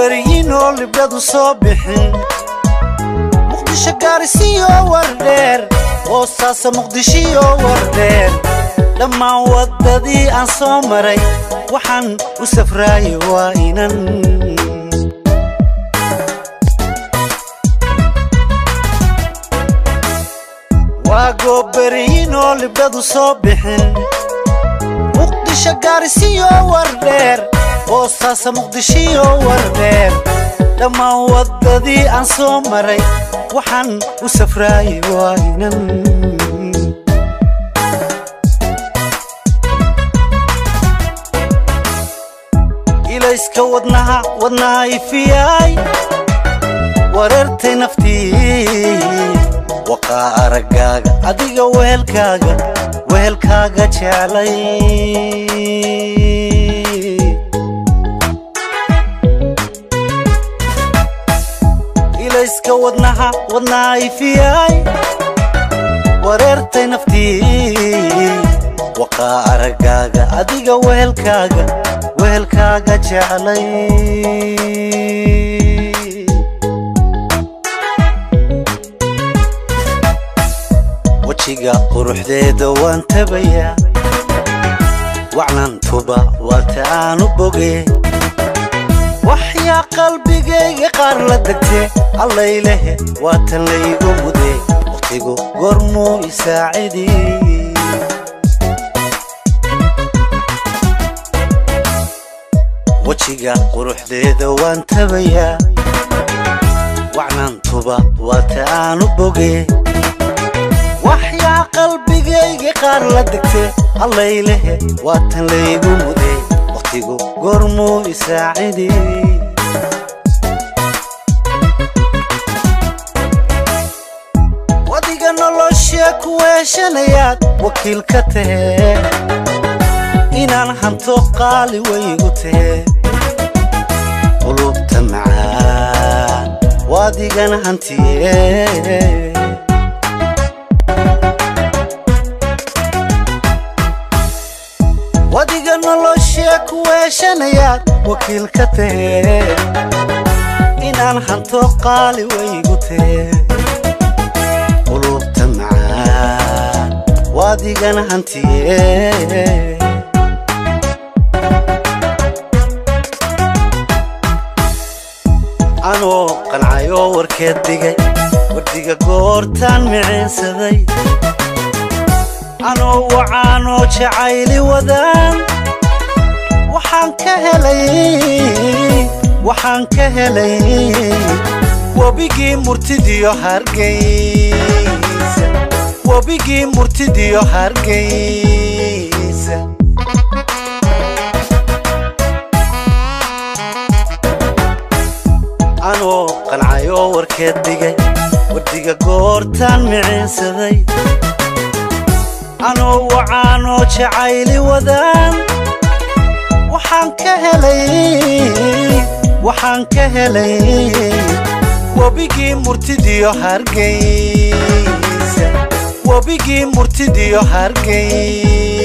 goobariinoo libdhadu soo bixin Muqdisho gaarisiyo wardheer Boosaaso Muqdishiyo wardheer dhammaan waddadii aan soo maray waxaan u safraayay waa inan waa goobariinoo libdhadu soo bixin Muqdisho gaarisiyo wardheer Boosaaso Muqdishiyo wardheer dhammaan waddadii aan soo maray waxaan u safraayay waa inan ilayska wadnaha wadnaha ifiyay wareertay naftii waqaa araggaaga adiga wehelkaaga wehelkaaga jeclay ilayska wadnaha wadnaha ifiyay wareertay naftii waqaa araggaaga adiga wehelkaaga wehelkaaga jeclay wajiga quruxdeeda waan tabayaa wacnantuba waata aanu boge waxyaa qalbigayga qaar la degtee allaylehe waatan laygu mudee waqtigu goormuu isaacidi wajiga quruxdeeda waan tabayaa wacnantuba waata aanu boge waxyaa qalbigayga qaar la degtee allaylehe waatan laygu mudee waqtigu goormuu isaacidi wadiga nolosha ku weeshanayaad wakiil ka tahee inaan hanto qaali waygu tahee qulubta macaan wadigana hantiye wadiga nolosha ku weeshanayaad wakiil ka tahee inaan hanto qaali waygu tahee qulubta macaan wadigana hantiye anoo qancayoo warkeed dhigay wardiga goortaan miciinsaday anoo wacaanoo jacayli wadaan waxaan ka helay waxaan ka helay webigii murtidiyo Hargeysa webigii murtidiyo Hargeysa anoo qancayoo warkeed dhigay wardiga goortaan miciinsaday anoo wacaanoo jacayli wadaan waxaan ka helay waxaan ka helay webigii murtidiyo Hargeysa webigii murtidiyo Hargeysa.